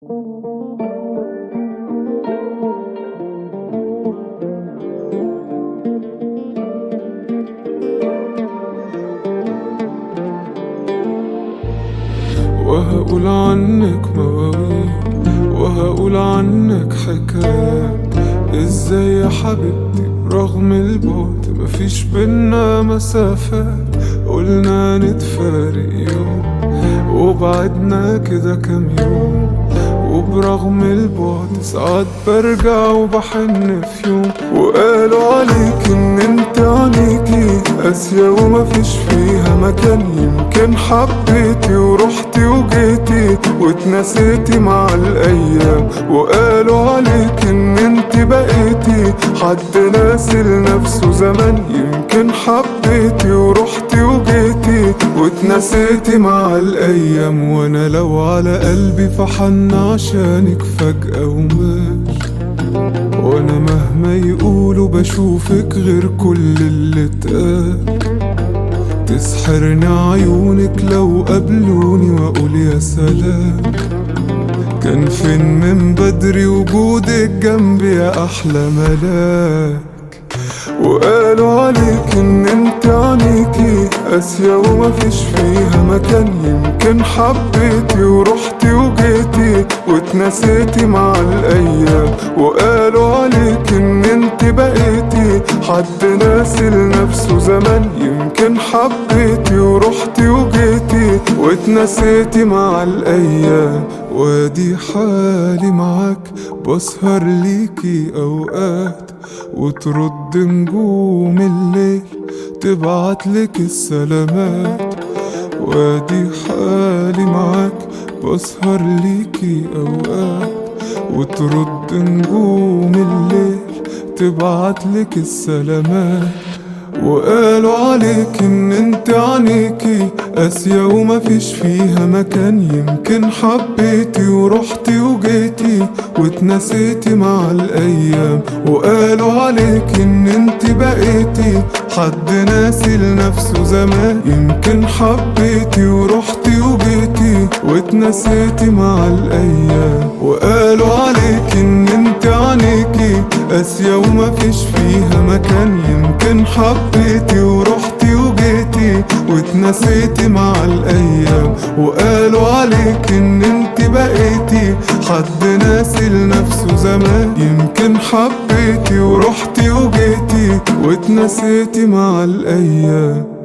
وهقول عنك مواويل، وهقول عنك حكايات. ازاي يا حبيبتي رغم البعد مفيش بينا مسافات؟ قلنا نتفارق يوم وبعدنا كده كام يوم، وبرغم البعد ساعات برجع وبحن في يوم. وقالوا عليك ان انت عينيكي قاسية ومفيش فيها مكان، يمكن حبيتي ورحتي وجيتي واتنسيتي مع الايام. وقالوا عليك ان انت بقيتي حد ناسي لنفسه زمان، يمكن حبيتي ورحتي وجيتي واتنسيتي مع الايام. وانا لو على قلبي فحن عشانك فجأة ومال، وانا مهما يقولوا بشوفك غير كل اللي اتقال. تسحرني عيونك لو قابلوني واقول يا سلام، كان فين من بدري وجودك جنبي يا احلى ملاك. وقالوا عليك ان انت عينيكي قاسية ومفيش فيها مكان، يمكن حبيتي ورحتي وجيتي واتنسيتي مع الايام. وقالوا عليك ان انت بقيتي حد ناسي لنفسه زمان، يمكن حبيتي ورحتي وجيتي واتنسيتي مع الايام. وادي حالي معاك بسهر ليكي اوقات، وترد نجوم الليل تبعتلك السلامات. وادي حالي معاك بسهر ليكي اوقات، وترد نجوم الليل تبعتلك السلامات. وقالوا عليك ان انت عينيكي قاسية ومفيش فيها مكان، يمكن حبيتي ورحتي وجيتي واتنسيتي مع الايام. وقالوا عليك ان انت بقيتي حد ناسي لنفسه زمان، يمكن حبيتي ورحتي وجيتي واتنسيتي مع الايام. وقالوا عليك ان انت عينيكي قاسية ومفيش فيها مكان، يمكن حبيتي ورحتي وجيتي واتنسيتي مع الايام. وقالوا عليك ان انت بقيتي حد ناسي لنفسه زمان، يمكن حبيتي ورحتي وجيتي واتنسيتي مع الايام.